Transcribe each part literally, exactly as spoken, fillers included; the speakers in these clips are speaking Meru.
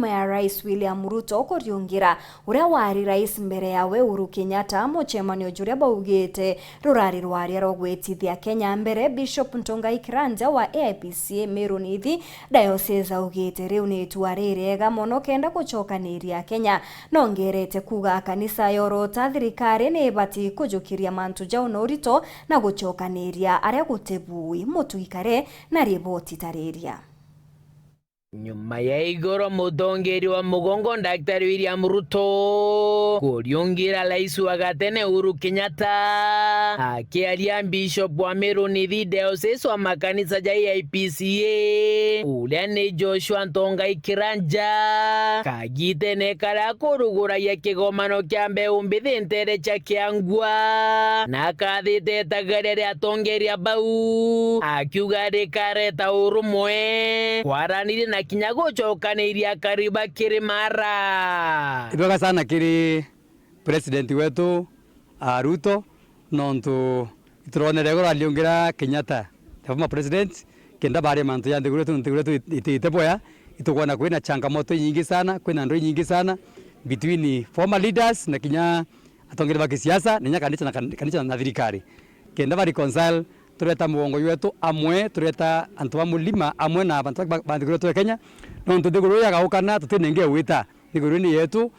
Nyuma ya Rais William Ruto kuriungira uria wari rais mbere yawe, Uhuru Kenyatta, mucemanio juria baugite rurari rwaria rwa gwitithia Kenya mbere, Bishop Ntongai Kiranja wa A I P C A Meru Nithi Diocese augite riu ni itua ririega mono kenda gucokaniria Kenya. Nongerete kuuga kanisa yorota thirikari ni ibati kujukiria mantu jau na urito na gucokaniria aria guti bui. Mutuikare na riboti tariria. Nyuma ya igoro, mutongeria wa mugongo Daktari William Ruto kuriungira rais wa gatene Uhuru Kenyatta, akiaria Bishop wa Meru Nithi Diocese wa makanisa ja A I P C A, uria ni Joshua Ntongai Kiranja, kagitene karia kuruguragia kigomano kia mbeu mbithi ntere cia Kiangua, na akathite itagaria ria atongeria bau, akiuga rikareta urumwe, kwaraniria na kinya gucokaniria akari ba Kirimara. Ibwega sana kiri president wetu, a, Ruto, nontu ituronere igoro aliungira Kenyatta, the former president, kenda barie mantu ja nthiguru yetu, nthiguru yetu itiite bwea, itukwona kwina changamoto inyingi sana, kwina ndwaa inyingi sana between former leaders na kinya atongeria ba kisiasa, na inya kanisa na kan-, kanisa na thirikari. Kenda ba reconcile, tureta mugongo jwetu amwe, tureta antu ba mulima amwe na bantu ba, ba nthiguru yetu ya Kenya, nontu nthiguru yagaukana, tutinenge gwita. Nthiguru ni yetu,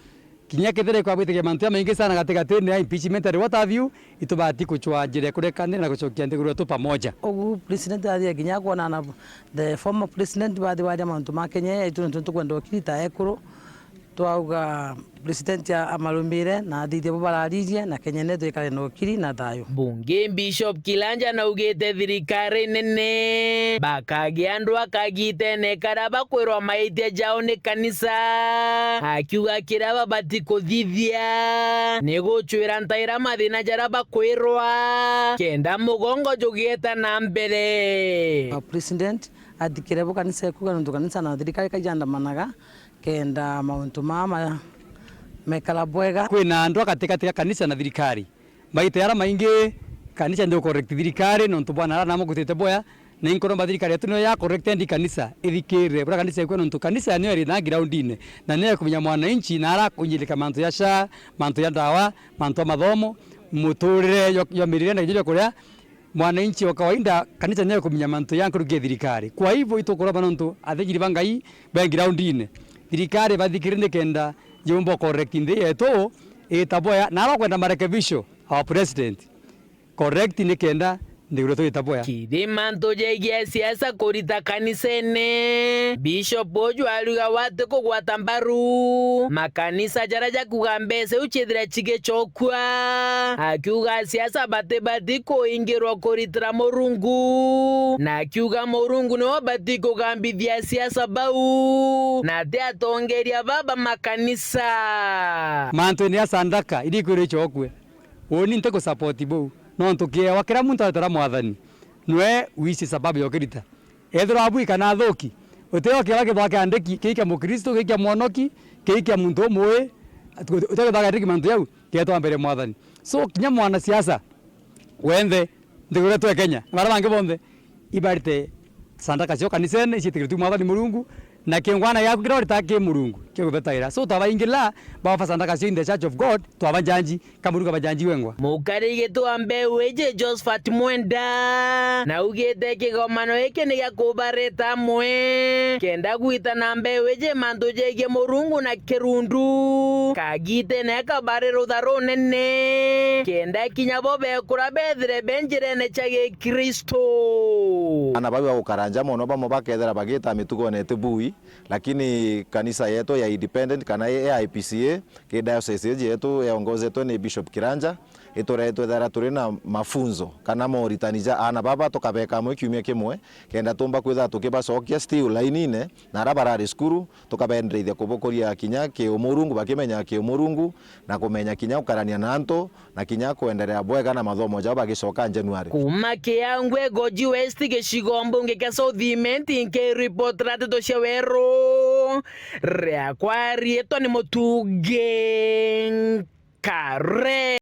kinya kethira ikwabwitikia mantu jamaingi sana gatigatine ya impeachment and what have you, itubati kucwa njira ya kurekanira na gucokia nthiguru yetu pamoja. Ugu president athire kinya kwonana na the former president, bathi baria mantu ma Kenya yaitu, nontu tukwenda ukiri ta ekuru, twauga president a-, amarumire na athithie bo bararirie, na Kenya netu ikare na ukiri na thayu. Bunge Bishop Kilanja naugite thirikari nene bakagia andu akagitene karia bakwirwa maitia jao ni kanisa, akiuga kiria babati kuthithia ni gucwira ntaira mathina jaria bakwirwa, kenda mugongo jugieta na mbere. President athikire bo kanisa ikuga, nontu kanisa na thirikari kaijandamanaga, kenda mauntu maa ma-, mekara bwega. Kwina ndwaa gatigati ga kanisa na thirikari. Maita jaria maingi kanisa ni ucorrect thirikari, nontu bwana ara namugutite bwea, na inkoromba thirikari yetu niyo ya correct endi kanisa ithikire buria kanisa ikwe, nontu kanisa niyo iri na groundine, na niyo ikumenya mwananchi na ara kunyirika mantu ja SHA, mantu ja ndawa, mantu ja mathomo, muturire jwa, jwa mirire na kinya jwa kuria. Mwananchi wa kawaida, kanisa niyo ikuminya mantu ja nkuruki ya thirikari. Kwa hivyo, itukuromba nontu athigiri ba Ngai be groundine, thirikari bathikire nikenda yumba correct nthi yetu ita bwea, na abakwenda marekebisho, our president, correct nikenda nthiguru yetu ita bwea. Kiri mantu jegie siasa kurita kanisene, Bishop uju aruga wati kugwata mbaru makanisa jaria jakuga mbeca iu ciithire cigicokua, akiuga asiasa batibati kuingirwa kuritira Murungu, na akiuga Murungu niwe ubati kugambithia asiasa bau, na ti atongeria baba makanisa. Mantu ni ya sandaka iria ikwirwa icokue, uni nti ku support bau, nontu kiewa kiria muntu aretera mwathani, niwe wici sababu ya ukirita. Ethirwa abui kana athuki, utio kiewa kithwa kiandiki, kii kia Mukristo, kii kia mwonoki, kii kia muntu umui, utio kithwa kiandiki mantu jau, kietwa mbere mwathani. So, kinya mwanasiasa wenthe, nthiguru yetu ya Kenya, na baria bangi bonthe, ibarite sandaka cio kanisene, iciitikiritue mwathani Murungu, na kingwana giaku kiria uritaga ki Murungu, kigubetaira. So, twabaingila, baofa sandaka cio in the church of God, twabanjanji, Kamurunga bajanji wengwa. Mukarigiti wa mbeu iji Josephat Mwenda naugite kigomano giki ni gia kubareta amwe kenda gwita na mbeu iji mantu jegie Murungu na kirundu. Kagitene akabari rutha runene kenda kinya bo bekura bethire be njirene cia Gikristo. Ana bau bagukara nja mono, bamwe bakethira bagita mitugone iti bui, lakini kanisa yetu ya independent kana ya A I P C A, ki diocese iji yetu yongozetwe ni Bishop Kiranja, ituretwe ethira turi na mafunzo kana moritani ja ana baba, tukabeka amwe kiumia kimwe, kenda tumba kwithira tukibacokia still lainine na aria barari cukuru, tukabendereithia kubukuria kinya kiumurungu, bakimenya kiumurungu na kumenya kinya gukarania na antu, na kinya kwenderea bwega na mathomo jao bagicoka January. Kuma Kiangwe, Goji West, gicigo mbunge kia South Imenti, nkiripotera ndeto cia weru, riakwa riitwa ni Mutungi Nkare.